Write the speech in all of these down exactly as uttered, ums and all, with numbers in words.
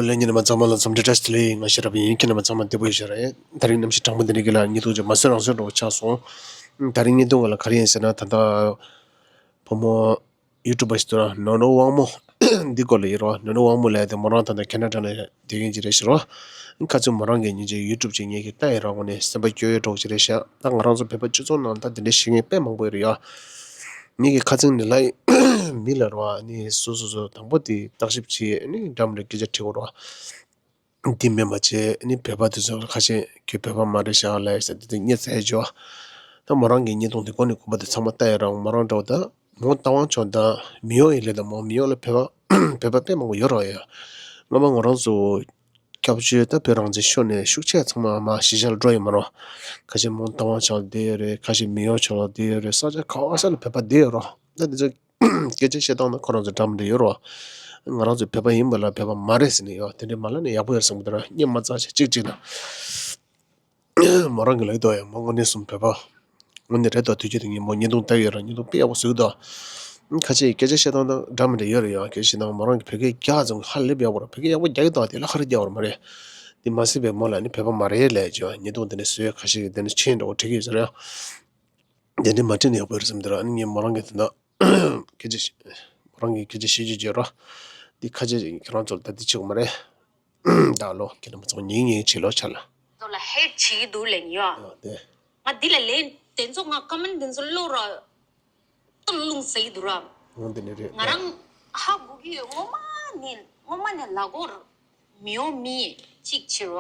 ལས་ཉིན་མ་ཚང་མ་ལ་འཚམས་འདྲི་བཀྲ་ཤིས་བདེ་ལེགས། ང་ཤེས་རབ་ཡིན། ཁྱེད་རྣམ་པ་ཚང་མ་བདེ་པོ་ཡོད་ཤག་རེད། ད་རིང་གནམ་གཤིས་གྲང་མོ་འདི་འདྲ་གི་ལ་ཉི་ཐུག་ཅིག་མ་སོན་རང་སོན་འགྲོ་ཆགས་སོང་། ད་རིང་ཉིན་ཐུག་ང་ལ་ག་རེ་ཡིན་ཟེར་ན། ད་ལྟ་བུ་མོ་ཡུ་ཊུབ་པ་ཞིག་འདུག་ར། ནོ་ནོ་དབང་མོ། འདི་སྐོར་ལ་ཡིན་རོ། ནོ་ནོ་དབང་མོ་ལབ་དེ་མོ་རང་ད་ལྟ་ཁེ་ན་ཌ་ལ་བསྡད་མཁན་ཅིག་རེད་ཤག་རོ། ཁ་ཚིག་མོ་རང་གི་ཉིན་གཅིག་ཡུ་ཊུབ་ཅིག་ངེད་ཀྱི་ལྟ་ཡིན་ར། དངོས་གནས་སེམས་པ་སྐྱོ་ཡོད་འགྲོ་ཅིག་རེད་ཤག་ད་ང་རང་ཚོ་བོད་པ་སྤྱི་ཚོགས་ནང་ད་དེ་འདྲ་ཤེས་མཁན་དཔེ་མང་པོ་ཡོད་རེད་ཡ། ངེད་ཀྱི་ཁ་ཚིག་ནི་ལ་མི་ལ་རོ། ནི་སོ་སོ་སོ་དང་པོ་དེ་བརྟག་ཞིབ་བྱེད། ནི་འདྲ་མི་འདྲ་སྐད་ཆ་དྲི་དགོས་རོ། འདི་མིན་པ་བྱས་ནི་བོད་པ་དེ་ཚོ་ཁ་ཤས་ཁྱོད་བོད་པ་མ་རེད་ཤག་ལབ་ཟེར་དེ་དེ་སྙད་ཚ་ཡ་ཅོ། ད་མོ་རང་གི་བརྙན་ཐུང་དེ་གོ་ནས་གོ་བ་དེ་ཚང་མ་ལྟ་ཡ་རང་མོ་རང་འདྲ་བོ། ད་མོ་རྟ་དབང་ཕྱུག་དང་མི་ཡོང་ཡིན་ལེ། ད་མོ་མི་ཡོང་ལ་བོད་པ་བོད་པ་དཔེ་མང་པོ་ཡོད་ར་ཡ། སྔོན་མ་ང་རང་ཚོ་སྐྱབས་བཅོལ་ད་བོད་རང་བཙན་ཤོར་ནས་ཤུགས་ཆེ་ཚང་མ་མ་གཞིས་ཆགས་ལ་འགྲོ་ཡོད་མ་རོ། ཁ་ཤས་མོ་རྟ་དབང་ཕྱུག་ལ་བསྡད་ཡོད་རེད། ཁ་ཤས་མི་ཡོང་ཕྱོགས་ལ་བསྡད་ཡོད་རེད། ས་ཆ་ག་བ་ས་ལ་བོད་པ་བསྡད་ཡོད་རོ། ད་དེ་ཚོ་སྐད་ཆ་བཤད་སྟངས་ནང་ཁོ་རང་ཚོ་འདྲ་མི་འདྲ་ཡོད་རོ། ང་རང་ཚོ་བོད་པ་ཡིན་པ་ལ་བོད་པ་མ་རེད་ཟེར་ནས་ཡོད། དེ་འདྲའི་མ་ལབ་ན་ཡག་པོ་ཡོད་བསམ་གི་འདུག་ར། སྙད་མ་ཚ་བྱས་གཅིག་གཅིག་ལ། མོ་རང་གི་ལབ་འདུག་ཡ། མོ་དངོས་གནས་སུ་བོད་པ་དངོས་གནས་རེད་དོ། དུས་ཚོད་དེ་ངས་མོ་བརྙན་ཐུང་ལྟ་ཡོད་ར། བརྙན་ཐུང་དཔེ་ཡག་པོ་བཟོས་འདུག་ཁ་ཤས་སྐད་ཆ་བཤད་སྟངས་དང་འདྲ་མི་འདྲ་ཡོད་རེད་ཡ། སྐད་ཆ་བཤད་སྟངས་མོ་རང་གི་བོད་སྐད་རྒྱག་ཙང་ཧ་ལས་པ་ཡག་པོ་ར། བོད་སྐད་ཡག་པོ་རྒྱག་གི་འདུག་དེ་ལ་ཧ་ར་རྒྱག་པ་ར་མ་རེད། དེ་མ་ཟད་པའི་མོ་ལ་ནི་བོད་པ་མ་རེད་ལབ་ཀྱི་ཡ། བརྙན་ཐུང་དེ་ནས་བཟོས་ཁ་ཤས་ཀྱིས་དེ་ནས་མཆན་འདྲ་བོ་བྲིས་ཀྱི་ཡོད་ཟེར་ཡ། དེ་འདྲ་མ་བྲིས་ན་ཡག་པོ་ཡོད་རེད་བསམ་གི་འདུག་ར། ཨ་ནི་ངས་མོ་རང་གི་དེ་འདྲ་སྐད་ཆ་ཞིག་མོ་རང་གི་སྐད་ཆ་བཤད་རྒྱུ་བརྗོད་རོགས། འདི་ཁ་ཆད་ཅིག་ཁྱེད་རང་ཚོ་ལ་ད་འདི་བྱེད་དགོས་མ་རེད། ད་ལོ་ཁྱེད་རང་ཚོ་ཉིན་ཉིན་བྱེད་ལོ་ཆ་ལ། ཚོ་ལ་ཧེ་བྱེད་ཀྱི་འདུག་ལན་ཡོད། ཨ་དེ། ང་འདི་ལ་ལན་དེ་ཚོ་ང་ཀོ་མེན་དེ་ཚོ་ཀློག་ར། སྟོད་ལུང་ཟེར་གྱི་འདུག་ར། འོ་འདི་ནི་རེད། ང་རང་ཧ་གོ་གི་ཡོད། སྔོན་མ་ནས་སྔོན་མ་ནས་ལ་གོར། མི་འོང་མི་གཅིག་ཕྱིར་བ།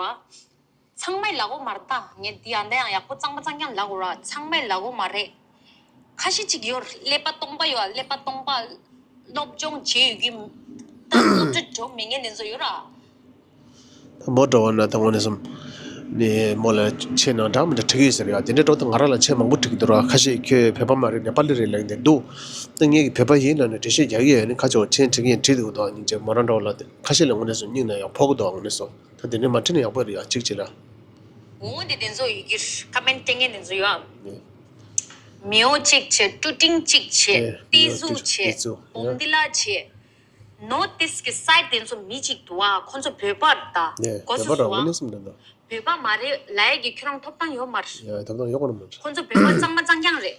ཚང་མའི་ལ་གོ་མ་རེད་ད། ངས་འདི་ཡང་ད་ཡང་ཡག་པོ་གཙང་མ་གཙང་རྐྱང་ལ་གོ་ར། ཚང་མའི་ལ་གོ་མ་རེད། ཁ་ཤས་གཅིག་ཡོད་རེད། ཀླད་པ་སྟོང་པ་ཡོད། ཀླད་པ་སྟོང་པ། སློབ་སྦྱོང་བྱས་ཡོད་ཀྱི་ད་སློབ་གྲྭ་འགྲོ་མེད་མཁན་དེ་ཚོ་ཡོད་ར། ད་མོ་འགྲོ་བ་ན་ད་དངོས་གནས་སམ། ནས་མོ་ལ་ཆེད་ནང་འདྲ་མི་འདྲ་འཁྲིད་ཀྱི་ཡོད་ཟེར་ཡ། དེ་འདྲའི་འགྲོ་ད་ང་རང་ལ་ཆེད་མང་པོ་འཁྲིད་ཀྱི་འདུག་ར། ཁ་ཤས་ཁྱོད་བོད་པ་མ་རེད་ནེ་པ་ལི་རེད་ལབ་ཀྱི་འདུག་ད་ངས་ཀྱི་བོད་པ་ཡིན་ལབ་ནས་འགྲེལ་བཤད་རྒྱག་གི་ཡོད་ནི། ཁ་ཆེ་བ་ཆེན་འཁྲིད་ཀྱི་ཡིན་འཁྲིད་འདུག་ད་ཉིན་གཅིག་མོ་རང་འགྲོ་ལ་དེ་ཁ་ཤས་ལ་དངོས་གནས་སམ་སྙིང་ན་ཡང་ཕོག་གི་འདུག་དངོས་གནས་སམ། ད་དེ་འདྲའི་མ་འཁྲིད་ན་ཡག་པོ་རེད་ཡ། གཅིག་བྱས་ལ། འོ་དེ་དེ་ཚོ་ཡི་གེ་ཀ་མེན་སྤྲད་མཁན་དེ་ཚོ་ཡོད། མིའོ་གཅིག་བྱས། ཀྲུ་ཏིང་གཅིག་བྱས། ཨེ་ཏི་ཟུ་བྱས། ཏི་ཟུ་བོམ་དི་ལ་བྱས། ནོར་ཏིས་གི་སའིད་དེ་ཚོ་མི་གཅིག་འདུག་ཨ། ཁོ་ཚོ་བོད་པ་རེད་ད། གོ་སོང་སོང་ཨ། བོད་པ་མ་རེད་ལབ་ཡས་ཀྱི་ཁྱོད་རང་ཐོབ་ཐང་ཡོད་མ་རེད། ཡ་ཐོབ་ཐང་ཡོད་གོ་ནི་མ་རེད། ཁོ་ཚོ་བོད་པ་གཙང་མ་གཙང་རྐྱང་རེད།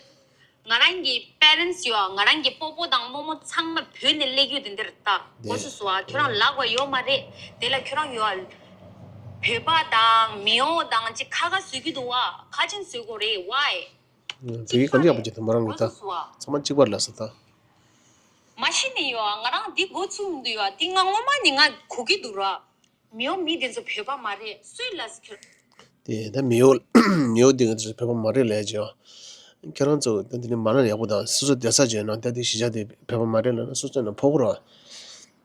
ང་རང་གི་པེ་རེན་སི་ཡོད་ཨ། ང་རང་གི་སྤོ་བོ་དང་རྨོ་མོ་ཚང་མ་བོད་ནས་སླེབས་ཡོད་དེ་འདིར་ད། གོ་སོང་སོང་ཨ། ཁྱོད་རང་ལབ་དགོས་ཡོད་མ་རེད། དེ་ལ་ཁྱོད་རང་ཡོད་ཨ། བོད་པ་དང་མིའོ་དང་ཅིག་ཁ་ཁ་བཟོ་གི་འདུག་ཨ། ཁ་ཆེན་བཟོ་དགོས་རེད། ཝའི། བོད་ཡིག་ག་འདྲ་ཡག་པོ་བྱེད་ཐུབ་མ་རང་གི་ད། ཚང་མ་གཅིག་པར་ལ་ས་ད། མ་ཤི་ནི་ཡོད་ང་རང་འདི་འགོ་ཚུགས་མི་འདུག་ཡོད་འདི་ང་སྔོན་མ་ནི་ང་གོ་གི་འདུག་ར། མིའོ་མི་དེ་ཚོ་བོད་པ་མ་རེད་སུས་ལ་ཟེར་ཁྱོད། དེ་ད་མིའོ་མིའོ་འདི་ང་ཚོ་བོད་པ་མ་རེད་ལས་ཀྱང་། ཁྱེད་རང་ཚོ་ད་འདི་ནི་མ་ལ་ཡག་པོ་དང་སོ་སོ་བསྡད་ས་བྱས་ན་ད་འདི་གཞིས་ཆགས་དེ་བོད་པ་མ་རེད་ལ་ན་སོ་སོ་ན་ཕོག་ར།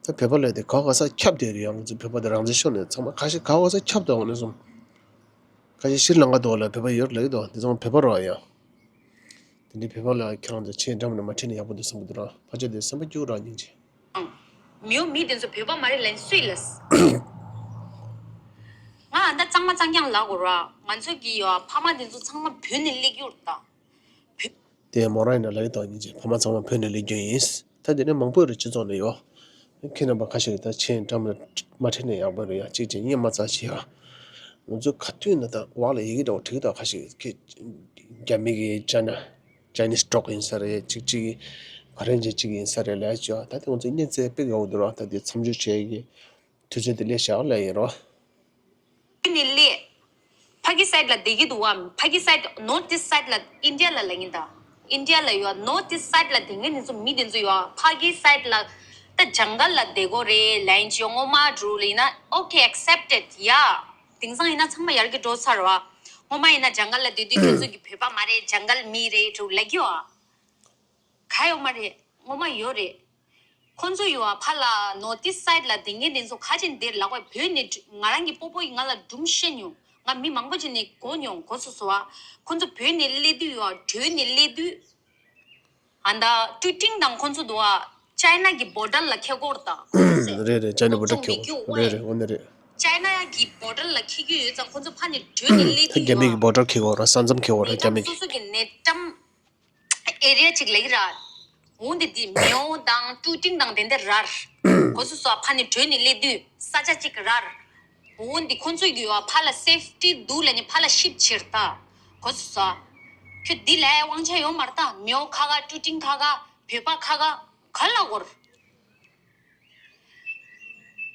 ད་བོད་པ་ལས་དེ་ག་ག་ས་ཁྱབ་དེ་རེད་ཡང་ང་ཚོ་བོད་པ་དེ་རང་བཙན་ཤོར་ནས་ཚང་མ་ཁ་ཤས་ག་ག་ས་ཁྱབ་དང་ནས་སོང་། ཁ་ཤས་ཤྲི་ལང་ཀ་དོག་ལ་བོད་པ་ཡོད་ལབ་ཀྱི་འདུག་དེ་ཚང་བོད་པ་རེད་ཡ། དེ་འདྲའི་བོད་པ་ལ་ཁྱེད་རང་ཚོ་ཆེས་འགྲམ་ནས་མ་ཁྲིད་ན་ཡག་པོ་འདུག་བསམ་གྱི་འདུག་ར། ཕལ་ཆེར་དེ་སེམས་པ་སྐྱོ་ར་སྙིང་རྗེ། མིའོ་མི་དེ་ཚོ་བོད་པ་མ་རེད་ལན་སུས་ལ། ང་ཨ་ད་གཙང་མ་གཙང་རྐྱང་ལབ་དགོས་ར། ང་ཚོ་གི་ཡོ་ཕ་མ་དེ་ཚོ་ཚང་མ་བོད་ནས་སླེབས་ཡོད་རེད་ད། དེ་མོ་རང་ཡིན་ན་ལ་ཡི་དང་ཉིན་གཅིག་ཕ་མ་ཚང་མ་བོད་ནས་སླེབས་རྒྱུ་ཡིན། ད་དེ་ནས་མང་པོ་རེད་སྤྱི་ཚོགས་ནས་ཡོད། ཁྱེད་རྣམ་པ་ཁ་ཤས་ཀྱིས་ད་ཆེས་འགྲམ་ལ་མ་ཁྲིད་ན་ཡག་པོ་རེད་ཡ། གཅིག་བྱས་གཉིས་མ་རྩ་ཆེ་ཡ། ང་ཚོ་ག་དུས་ན་ད་འོག་ལ་ཡི་གེ་འདྲ་བོ་བྲིས་ད་ཁ་ཤས་ཀྱིས་རྒྱ་མི་གི་ཅ་ན་ཅའི་ནིས་ཌོག་ཡིན་ས་རེད། གཅིག་གཅིག་གི་ཕ་རན་ཇི་གཅིག་ཡིན་ས་རེད་ལས་ཅོ། ད་དེ་ང་ཚོ་གཉིས་རྩེ་དཔེ་དགའ་བོ་འདུག་ར། ད་དེ་མཚམས་སྦྱོར་བྱས་ཀྱི་དུས་ཚོད་དེ་ལས་བཞག་ལ་ཡིན་རོ། ནི་ལས། ཕ་གི་སའིད་ལ་བསྡད་ཀྱི་འདུག་བ། ཕ་གི་སའིད་ནོར་ཐི་སའིད་ལ་ཨིན་ཌི་ཡ་ལ་ལ་ཡིན་ད། ཨིན་ཌི་ཡ་ལ་ཡོད་ནོར་ཐི་སའིད་ལ་བསྡད་མཁན་དེ་ཚོ་མི་དེ་ཚོ་ཡོད་ཕ་གི་སའིད་ལ། ད་ཇང་གལ་ལ་བསྡད་དགོས་རེད་ལན་ཅི་ཡོད་ངོ་མ་འགྲོ་ལ་ཡིན་ན་ཨོ་ཁེ་ཨེག་སེབ་ཊེཌ་ཡ། དེང་སང་ཡིན་ན་ཚང་མ་ཡར་གི་འགྲོ་ཚར་བ། ངོ་མ་ཡིན་ན་ཇང་གལ་ལ་བསྡད་དུས་ཁྱོད་ཚོ་གི་བོད་པ་མ་རེད་ཇང་གལ་མི་རེད་འགྲོ་ལ་གི་ཡོད། ག་ཡོད་མ་རེད་ངོ་མ་ཡོད་རེད། ཁོང་ཚོ་ཡོད་ཨ་ཕ་ལ་ནོར་ཐི་སའིད་ལ་དེ་ངས་དེ་ཚོ་ཁ་ཅིག་འདིར་ལག་པ་བོད་ནས་ང་རང་གི་སྤོ་པོ་ཡིས་ང་ལ་སྒྲུང་བཤད་མྱོང་། ང་མི་མང་པོ་ཅིག་ནས་གོ་མྱོང་གོ་སོ་སོ་ཨ། ཁོང་ཚོ་བོད་ནས་སླེབས་དུས་ཡོད་ཨ་བྲོས་ནས་སླེབས་དུས། ཨ་ད་ཀྲུ་ཀྲིང་དང་ཁོང་ཚོ་འདུག་ཨ་ཅའི་ན་གི་བོར་ཌར་ལ་ཁེ་གོར་ད་ཁོང་ཚོ་ཟེར། རེད་རེད་ཅའི་ན་བོར་ཌར་ཁེ་གོར་རེད་རེད་འོ་ན་རེད། ཅའི་ན་གི་བོར་ཌར་ལ་ཁེ་གི་ཡོད་ཙང་ཁོང་ཚོ་ཕ་ནས་བྲོས་ནས་སླེབས་དུས་ཡོད་ཨ། རྒྱ་མི་གི་བོར་ཌར་ཁེ་གོར་ར་ས་མཚམས་ཁེ་གོར་ར་རྒྱ་མི་གི་སོ་སོ་གི་ནས་ཀྲམ། ཨེ་རི་ཡ་ཅིག་ལ་ཡིན་ར། འོ་འདི་འདི་མེའོ་དང་ཀྲུ་ཀྲིང་དང་དེ་འདི་རར། གོ་སོང་སོ། ཕ་ནི་བྲོས་ནི་ལེ་དུས་ས་ཆ་གཅིག་རར། འོ་འདི་ཁོ་ཚོ་གི་ཡོ་ཕ་ལ་སེབ་ཊི་འདུག་ལ་ནི་ཕ་ལ་ཤིབ་ཕྱིར་ད། གོ་སོང་སོ། ཁྱོད་འདི་ལ་དབང་ཆ་ཡོད་མ་རེད་ད། མེའོ་ཁ་ཁ་ཀྲུ་ཀྲིང་ཁ་ཁ་བོད་པ་ཁ་ཁ་ག་ལ་གོར།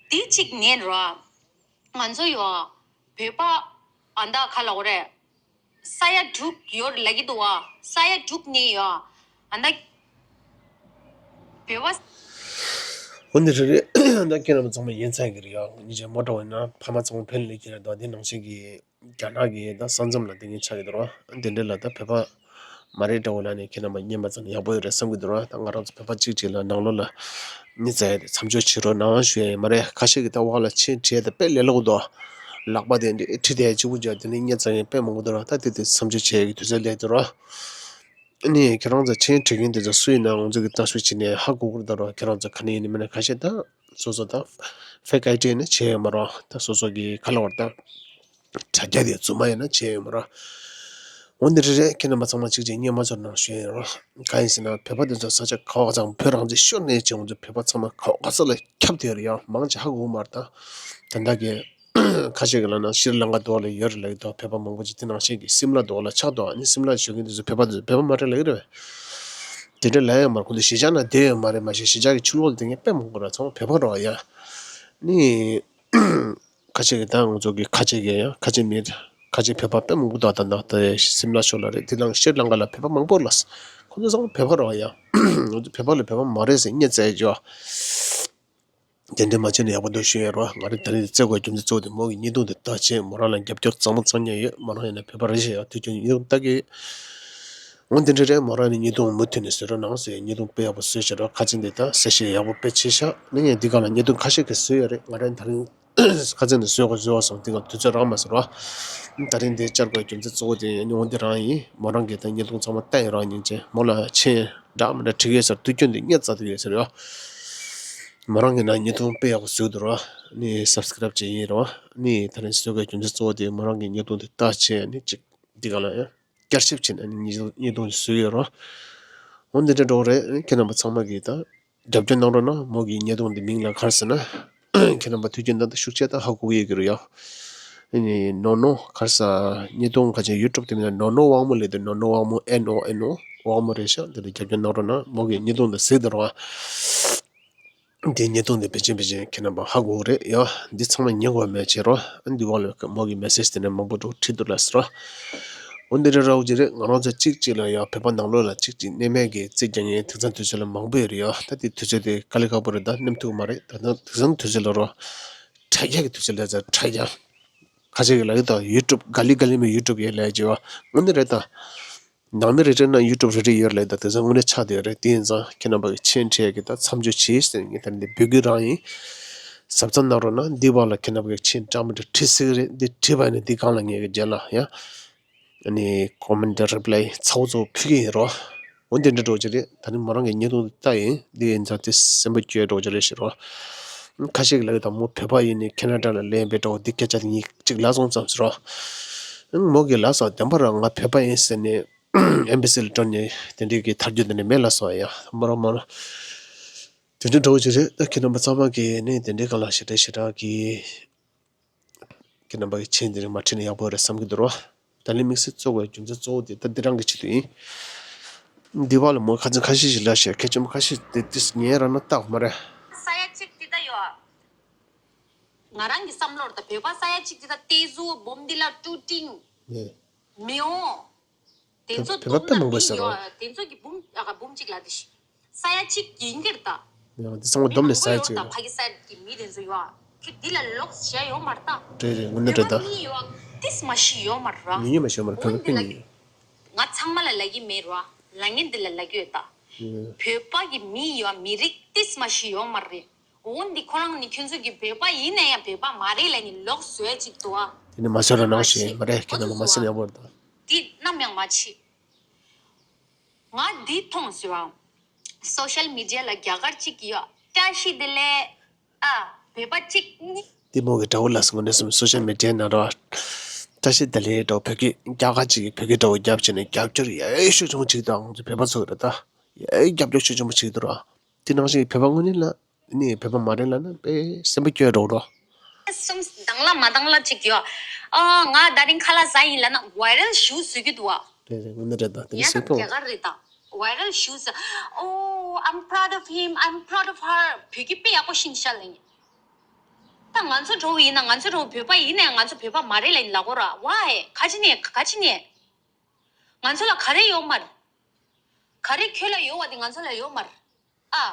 འདི་གཅིག་ཉན་རོ། ང་ཚོ་ཡོ། བོད་པ་ཨ་མདའ་ཁ་ལ་འོ་རེད། ས་ཡ་དྲུག་ཡོད་ལ་གི་འདུག་བ། ས་ཡ་དྲུག་ནས་ཡོ། ཨ་མདའ། བོད་པ། འོ་འདི་རེད་རེད། ད་ཁྱེད་རྣམ་པ་ཚང་མ་ཡིན་ཚར་གི་རེད་ཡ། ངེད་ཅག་མོ་ཊ་བ་ཡིན་ན་ཕ་མ་ཚང་མ་ཕན་ལས་ཀྱི་རེད་དོ། འདི་ནང་བཞིན་གྱི་རྒྱ་ནག་གི་ད་ས་མཚམས་ལ་འདི་ངས་ཆགས་ཀྱི་འདུག་རོ། འདི་འདྲ་ལ་ད་བོད་པ་མ་རེད་འདྲ་བོ་ལ་ནས་ཁྱེད་རྣམ་པ་ཉན་པ་ཙམ་ཡག་པོ་ཡོད་རེད་བསམ་གྱི་འདུག་རོ། ད་ང་རང་ཚོ་བོད་པ་གཅིག་གཅིག་ལ་ནང་ལོགས་ལ་མི་བཙལ་ཡ་དེ་མཚམས་འཇོག་བྱེད་རོགས་གནང་ཞུ་ཡ་ཡིན། མ་རེད་ཁ་ཤས་ཀྱིས་ད་འོག་ལ་མཆན་བྲིས་ཡ་དེ་དཔེ་ལས་སླ་པོ་འདུག་ལག་པ་དེ་འདྲ་བྲིས་དེ་གཅིག་པུ་འཇོག་དེ་ནི་སྙན་ཚ་ཡིན་དཔེ་མང་པོ་འདུག་ར། ད་དེ་དེ་མཚམས་འཇོག་བྱེད་ཡ་གི་དུས་ཚོད་སླེབས་འདུག་ར། ཨ་ནི་ཁྱེད་རང་ཚོ་མཆན་བྲིས་མཁན་དེ་ཚོ་སུ་ཡིན་ན་ང་ཚོ་གི་ལྟ་ཞིབ་བྱས་ནས་ཧ་གོ་གི་རེད་ད་ར། ཁྱེད་རང་ཚོ་ག་ནས་ཡིན་ནི་མིན་ན་ཁ་ཤས་ད་སོ་སོ་ད་ཕེག་ཨའི་ཌི་ཡིན་ན་བྱས་ཡོད་མ་ར། ད་སོ་སོ་གི་ག་ལ་བར་ད་དྲ་རྒྱ་དེ་རྫུན་མ་ཡིན་ན་བྱས་ཡོད་མ་ར། འོ་འདི་རེད་རེད། ཁྱེད་རྣམ་པ་ཚང་མ་གཅིག་གཅིག་སྙན་མ་ཚོར་གནང་ཞུ་ཡ་ཡིན་ར། གང་ཡིན་ཟེར་ན་བོད་པ་དེ་ཚོ་ས་ཆ་ག་བ་ཚང་བོད་རང་བཙན་ཤོར་ནས་བྱས་ང་ཚོ་བོད་པ་ཚང་མ་ག་བ་ག་ས་ལ་ཁྱབ་བསྡད་ཡོད་རེད་ཡ། མང་ཆེ་ཧ་གོ་གི་མ་རེད་ད། ད་ལྟ་གི་ཁ་ཤས་ཀྱི་ལ་ན་ཤྲི་ལང་ཀ་དུ་བ་ལ་ཡོད་རེད་ལབ་ཀྱི་འདུག་བོད་པ་མང་པོ་ཅིག་དེ་ནང་བཞིན་གྱི་སིམ་ལ་དུ་བ་ལ་ཆགས་འདུག་ཨ་ནི་སིམ་ལ་བཞུགས་མཁན་དེ་ཚོ་བོད་པ་དེ་ཚོ་བོད་པ་མ་རེད་ལབ་ཀྱི་རེད་པས། དེ་འདྲ་ལབ་ཡོད་མ་རེད། ཁོང་ཚོ་གཞིས་ཆགས་ནང་བསྡད་ཡོད་མ་རེད། མ་གཞི་གཞིས་ཆགས་ཀྱི་ཕྱི་ལོགས་ལ་བསྡད་མཁན་དཔེ་མང་པོ་རེད། ཚང་མ་བོད་པ་རེད་ཡ། ནི་ཁ་ཤས་ཀྱི་ད་ང་ཚོ་གི་ཁ་ཆེ་གི་ཡ་ཁ་ཆེ་མི་ཁ་ཆེ་བོད་པ་དཔེ་མང་པོ་འདུག་ད་ད་ད་སིམ་ལ་ཕྱོགས་ལ་རེད། དེ་ནང་ཤྲི་ལང་ཀ་ལ་བོད་པ་མང་པོ་ལ། ཁོང་ཚོ་ཚང་མ་བོད་པ་རེད་ཡ། ང་ཚོ་བོད་པ་ལ་བོད་པ་མ་རེད་ཟེར་སྙད་བཙལ་ཡོད། དེ་འདྲ་མ་བྱས་ན་ཡག་པོ་འདུག་ཞུ་ཡ་རོ། ང་རང་དེ་རིང་བཙལ་དགོས་རྒྱུ་མཚན་གཙོ་བོ་དེ་མོ་གི་བརྙན་ཐུང་དེ་ལྟ་བྱས་མོ་རང་ལ་རྒྱབ་སྐྱོར་གཙང་མ་གཙང་རྐྱང་ཡོད། མོ་རང་ཡིན་ན་བོད་པ་རེད་ཤག་ཡ། དུས་རྒྱུན་བརྙན་ཐུང་ལྟ་གི་འོ་འདི་འདྲ་རེད། མོ་རང་ནས་བརྙན་ཐུང་མུ་མཐུད་ནས་བཟོ་རོགས་གནང་ཟེར། བརྙན་ཐུང་དཔེ་ཡག་པོ་བཟོས་ཤག་རོ། ཁ་ཆེ་འདི་ད་གསལ་བཤད་ཡག་པོ་དཔེ་བྱས་ཤག་ནི་ངས་འདི་ག་ལ་བརྙན་ཐུང་ཁ་ཤས་ཀྱི་བཟོས་ཡོད་རེད། ང་རང་དེ་རིང་ཁ་ཆེ་འདི་བཟོས་དགོས་བཟོས་བ་སོང་། འདི་ག་དུས་ཚོད་རག་མ་སོང་རོ། དེ་རིང་འདི་བཅར་དགོས་རྒྱུ་མཚན་གཙོ་བོ་དེ་ཡིན། འོ་འདི་རང་ཡིན། མོ་རང་གིས་ད་བརྙན་ཐུང་ཚང་མ་བལྟས་ཡིན་རོགས་སྙིང་རྗེ། མོ་ལ་མཆན་འདྲ་མི་འདྲ་བྲིས་ཡོད་ཟེར། དུས་རྒྱུན་དུ་སྙད་བཙལ་དུ་ཡོད་ཟེར་ཡོད། མོ་རང་གིས་ན་བརྙན་ཐུང་དཔེ་ཡག་པོ་བཟོས་འདུག་ར། ནི་སབ་སི་ཀ་རབ་བྱས་ཡིན་ར། ནི་ད་རིང་བཟོ་དགོས་རྒྱུ་མཚན་གཙོ་བོ་དེ་མོ་རང་གིས་བརྙན་ཐུང་དེ་ལྟ་བྱས་ནི་ཅིག་འདི་ག་ལ་ཡང་བསྐྱར་ཞིབ་བྱས་ནས་ནི་བརྙན་ཐུང་དེ་བཟོས་ཡོད་ར། འོ་འདི་འདྲ་འགྲོ་རེད། ཁྱེད་རྣམ་པ་ཚང་མ་གིས་ད་རྒྱབ་སྐྱོར་གནང་རོགས་གནང་། མོ་གི་བརྙན་ཐུང་འདི་མིང་ལ་ག་རེ་ཟེར་ན། ཁྱེད་རྣམ་པ་དུས་རྒྱུན་ད་ལྟ་ཤུགས་ཆེ་ད་ཧ་གོ་གི་ཡོད་ཀྱི་རེད་ཡ། ཨ་ནི་ནོ་ནོ་ག་རེ་ཟ། བརྙན་ཐུང་ག་ཅིག་ཡུ་ཊུབ་དེ་མིང་ལ་ནོ་ནོ་དབང་མོ་ལབ་དུས་ནོ་ནོ་དབང་མོ་ཨེན་ཨོ་ཨེན་ཨོ་དབང་མོ་རེད་ཤག་འདི་ལ་རྒྱབ་སྐྱོར་གནང་རོགས་གནང་། མོ་གི་བརྙན་ཐུང་འདི་གཟིགས་དང་རོགས། འདི་བརྙན་ཐུང་འདི་ཕལ་ཆེར་ཕལ་ཆེར་ཁྱེད་རྣམ་པ་ཧ་གོ་གི་རེད་ཡ། འདི་ཚང་མ་ཉན་དགོས་མེད་བྱེད་རོགས། འདི་འོག་ལ་མོ་གི་མེ་སེ་ཇི་དེ་འདྲ་མང་པོ་འདུག་བྲིས་འདུག་ལ་ཟེར་རོགས། འོ་འདི་འདྲ་ར་བོ་ཅིག་རེད། ང་རང་ཚོ་གཅིག་གཅིག་ལ་ཡ་བོད་པ་ནང་ལོགས་ལ་གཅིག་གཅིག་གནས་མལ་གྱི་རྩིས་རྒྱག་མཁན་དེང་སང་དུས་ཚོད་ལ་མང་པོ་ཡོད་རེད་ཡ། ད་དེ་དུས་ཚོད་དེ་དཀའ་ལས་ཁག་པོ་རེད། ད་ནམ་ཐུག་མ་རེད། ད་ནང་དེང་སང་དུས་ཚོད་ལ་རོ། དྲ་རྒྱ་གི་དུས་ཚོད་ལ་ད་དྲ་རྒྱ། ཁ་ཅིག་གི་ལ་ཡོད་ད་ཡུ་ཊུབ་ག་ལི་ག་ལི་མེ་ཡུ་ཊུབ་ཡོད་ལས་ཀྱི་བ། འོ་འདི་རེད་ད། ནང་མི་རེ་རེ་ན་ཡུ་ཊུབ་རེ་རེ་ཡོད་ལས་ད་དེང་སང་དངོས་གནས་ཆགས་བསྡད་ཡོད་རེད། དེ་ཡིན་ཙང་ཁྱེད་རྣམ་པ་གི་མཆན་བྲིས་ཡ་གི་ད་མཚམས་འཇོག་བྱེད་ཟེར་ངས་ད་འདི་འབོད་སྐུལ་རང་ཡིན། གཟབ་གཟབ་གནང་རོགས་གནང་། འདི་བར་ལ་ཁྱེད་རྣམ་པ་གི་མཆན་འདྲ་མི་འདྲ་བྲིས་སྲིད་གི་རེད། འདི་བྲིས་པ་ནི་འདི་སྒང་ལ་ངས་གི་རྗེས་ལ་ཡ། ཨ་ནི་ཀོ་མེན་ཊི་རི་པི་ལའི་ཚ་བོ་ཚ་བོ་ཕུལ་གི་ཡིན་རོ། འོ་འདི་འདྲ་འགྲོ་གི་རེད། ད་ནི་མོ་རང་གི་བརྙན་ཐུང་འདི་ལྟ་ཡིན། འདི་ཡིན་ཙང་དེ་སེམས་པ་སྐྱོ་འགྲོ་གི་རེད་ཟེར་རོ། ཁ་ཤས་ཀྱི་ལབ་ཡོད་ད་མོ་བོད་པ་ཡིན་ནི་ཁེ་ན་ཌ་ལ་སླེབས་པའི་འགྲོ་འདི་སྐད་ཆ་དེ་ཉིད་ཅིག་ལབ་སོང་ཙམ་ཟེར་རོ། མོ་གི་ལབ་སོང་བདེན་པ་རང་ང་བོད་པ་ཡིན་ཟེར་ནས་ཨེམ་བྷ་སི་ལ་སྤྲོད་ནས་དེ་འདྲའི་གི་ཐག་གཅོད་དེ་འདྲ་མེད་ལབ་སོང་ཡ། མོ་རང་མོ་རང་། དེ་འདྲ་འགྲོ་གི་རེད། ད་ཁྱེད་རྣམ་པ་ཚང་མ་གིས་ནི་དེ་འདྲའི་སྒང་ལ་ཞེ་དྲག་ཞེ་དྲག་གི་ཁྱེད་རྣམ་པ་གི་མཆན་དེ་རིང་མ་བྲིས་ན་ཡག་པོ་རེད་བསམ་གྱི་འདུག་རོ། ད་ལན་དམིགས་བསལ་བཙལ་དགོས་རྒྱུ་མཚན་གཙོ་བོ་དེ་ད་འདི་རང་གི་ཆེད་དུ་ཡིན། འདི་བ་ལ་མོ་ཁ་ཚན་ཁ་ཤས་ཤིག་ལ་ཤེར་ཁྱེད་ཆེན་པོ་ཁ་ཤས་དེ་དེ་ངས་རང་ན་བལྟ་དགོས་མ་རེད། ས་ཡ་གཅིག་དེ་ད་ཡོད། ང་རང་གི་བསམ་བློར་ད་བོད་པ་ས་ཡ་གཅིག་དེ་ད་ཏེ་ཟུ་བོམ་དི་ལ་ཀྲུ་ཀྲིང་ནས་མེའོ། དེ་ཚོ་བོད་པ་དཔེ་མང་པོ་ཟེར་རོ། དེ་ཚོ་གི་འབུམ་ཨ་ག་འབུམ་གཅིག་ལ་དེ་ཤི། ས་ཡ་གཅིག་ཡིན་གྱི་རེད་ད། ཡང་དེ་ཚང་མ་བསྡོམས་ནས་ས་ཡ་གཅིག་རེད། ཕ་ཀི་སི་ཐན་གྱི་མི་དེ་ཚོ་ཡོད། ཁྱོད་འདི་ལ་ལོགས་བྱས་ཡོད་མ་རེད་ད། རེད་རེད། དངོས་གནས་རེད་ད། བོད་པ་མི་ཡོད་ཏིས་མ་ཤི་ཡོད་མ་རེད་ར། ཉུང་ཉུང་མ་ཤི་ཡོད་མ་རེད། བོད་པ་དཔེ་མི་ཡོད། ང་ཚང་མ་ལ་ལབ་ཀྱི་མེད་ར། ལབ་མཁན་འདི་ལ་ལབ་ཀྱི་ཡོད་ད། བོད་པ་གི་མི་ཡོད་མི་རིགས་ཏིས་མ་ཤི་ཡོད་མ་རེད། འོ་འདི་ཁོ་རང་ནི་ཁྱོད་ཚོ་གི་བོད་པ་ཡིན་ན་ཡང་བོད་པ་མ་རེད་ལབ་ནི་ལོགས་བཟོས་ཅིག་འདུག་ཨ། དེ་ནི་མ་བཟོས་ར་ནང་བཞིན་མ་རེད། ཁྱེད་རྣམ་པ་མ་བཟོས་ན་ཡག་པོ་རེད་ད། འདི་ནམ་ཡང་མ་བྱེད། ང་འདི་མཐོང་ཟེར་བ། སོ་ཤལ་མི་ཌི་ཡ་ལ་རྒྱ་གར་གཅིག་ཡོད། བཀྲ་ཤིས་བདེ་ལེགས། ཨ། བོད་པ་གཅིག་གཉིས། འདི་མོ་གི་དགྲ་བོ་ལ་སོང་ནས་སོ་ཤལ་མི་ཌི་ཡ་ནང་ར། བཀྲ་ཤིས་བདེ་ལེགས་འདྲ་བོ་བོད་ཀྱི་རྒྱ་གར་གཅིག་གི་བོད་ཀྱི་འདྲ་བོ་རྒྱབ་བྱས་ནས་རྒྱབ་སྐྱོར་ཡག་ཤོས་བྱུང་གཅིག་དང་ང་ཚོ་བོད་པ་ཚོ་རེད་ད། ཡ་རྒྱབ་སྐྱོར་ཤུགས་ཆེན་པོ་བྱེད་ཀྱི་འདུག་ར། དེ་ནང་བཞིན་བོད་པ་དངོས་གནས་ལ་ནི་བོད་པ་མ་རེད་ལབ་ན་དཔེ་སེམས་པ་སྐྱོ་འགྲོ་འགྲོ། གསུམ་དང་ལ་མ་དང་ལ་ཅིག་ཡོད། ཨ་ང་ད་རིང་ཁ་ལག་ཟ་ཡིན་ལབ་ན་viral shoes བཟོ་གི་འདུག་བ། རེད་རེད། དངོས་གནས་རེད། ད་དེ་ཡ་ནི་ད་སེམས་ཕོག་རྒྱ་གར་རེད་ད། Viral shoes. Oh, I'm proud of him, I'm proud of her. བོད་སྐད་དཔེ་ཡག་པོ་ཤེས་ཤག་ལབ་ཡིན། ད་ང་ཚོ་འགྲོ་བ་ཡིན་ན། ང་ཚོ་འགྲོ་བ་བོད་པ་ཡིན་ནའི་ང་ཚོ་བོད་པ་མ་རེད་ལབ་ཡིན་ལབ་དགོས་ར། Why? ག་ཅི་ནས་ག་ཅི་ནས། ང་ཚོ་ལ་ག་རེ་ཡོད་མ་རེད། ག་རེ་ཁྱོད་ལ་ཡོད་པ་དེ་ང་ཚོ་ལ་ཡོད་མ་རེད། ཨ།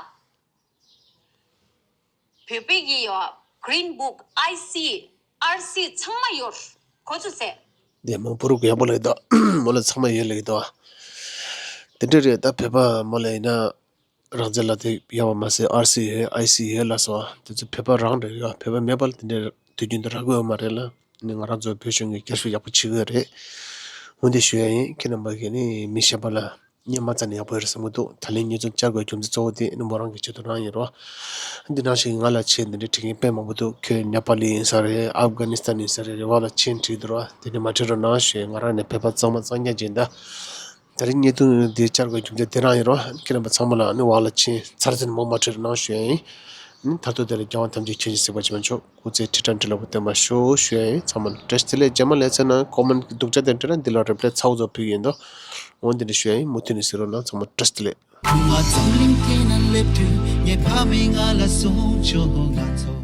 བོད་པའི་གི་ཡོད། Green Book, I C, R C ཚང་མ་ཡོད། གོ་ཚོད་ཟེ། དེ་མང་པོ་རུ་ཡག་པོ་ལབ་ཀྱི་འདུག་མོ་ལ་ཚང་མ་ཡོད་ལབ་ཀྱི་འདུག་དེ་འདྲ་རེད། ད་བོད་པ་མོ་ལ་ཡིན་ན་རང་བཙན་ལ་དེ་ཡོད་པ་མ་ཟད་R C ཡོད། I C ཡོད་ལབ་སོང་། དེ་ཚོ་བོད་པ་རང་རེད་ཡ། བོད་པ་མེད་པ་ལ་དེ་འདྲ་དུས་རྒྱུན་དུ་རག་གི་ཡོད་མ་རེད་ལ། ནི་ང་རང་ཚོ་བོད་གཞུང་གིས་བསྐྱར་ཞིབ་ཡག་པོ་བྱེད་ཀྱི་ཡོད་རེད། འོ་འདི་ཞུ་ཡ་ཡིན། ཁྱེད་རྣམ་པ་གིས་ནི་མི་གཞན་པ་ལ་སྙན་མ་བཙལ་ན་ཡག་པོ་ཡོད་རེད་བསམ་གྱི་འདུག་ད་ལན་ཉེས་རྡུང་བཅར་དགོས་རྒྱུ་མཚན་གཙོ་བོ་དེ་ནི་མོ་རང་གི་ཆེད་དུ་རང་ཡིན་རོ། འདི་ནང་བཞིན་ང་ལ་ཆེད་འདི་འདྲའི་དྲི་མཁན་དཔེ་མང་པོ་འདུག་ཁྱོད་ནེ་པ་ལི་ཡིན་ས་རེད། ཨབ་གྷ་ནི་སི་ཐན་ཡིན་ས་རེད། རེ་བ་ལ་ཆེད་བྲིས་འདུག་རོ། དེ་ནི་མ་བྲིས་རོགས་གནང་ཞུ་ཡ་ཡིན། ང་རང་ནི་བོད་པ་གཙང་མ་གཙང་རྐྱང་ཅིག་ཡིན་ད། ད་རིང་ཉེས་རྡུང་འདི་བཅར་དགོས་རྒྱུ་མཚན་དེ་རང་ཡིན་རོ། ཁྱེད་རྣམ་པ་ཚང་མ་ལ་ནི་བག་ལ་ཆེན་ཚར་ཟིན་མོ་མ་བྲིས་རོགས་གནང་ཞུ་ཡ་ཡིན། ནི་མཐར་ཐུག་དེ་ལ་རྒྱལ་བ་ཐམས་ཅད་མཁྱེན་ཅིང་གཟིགས་པ་ཇི་མ་ཆོག་སྐུ་ཚེ་ཁྲི་ཕྲག་ཁྲི་ལོ་བརྟན་པར་ཤོག་ཞུ་ཡ་ཡིན། ཚང་མ་ལ་བཀྲ་ཤིས་བདེ་ལེགས། རྗེས་མ་ལས་ཚེ་ན་ཀོ་མེན་སྡུག་ཅག་དེ་འདྲ་འདི་ལ་རི་པ་ལེ་ཚ་བོ་ཚོ་ཕུལ་གྱི་ཡིན་འདུག་འོ་འདི་འདྲ་ཞུ་ཡ་ཡིན། མུ་མཐུད་ནས་གཟིགས་རོགས་གནང་། ཚང་མ་བཀྲ་ཤིས་བདེ་ལེགས། ང་ཚོ་གླིང་དེ་ན་སླེབས་དུས་ངའི་ཕ་མས་ང་ལ་གསུངས་བྱུང་། ང་ཚོ།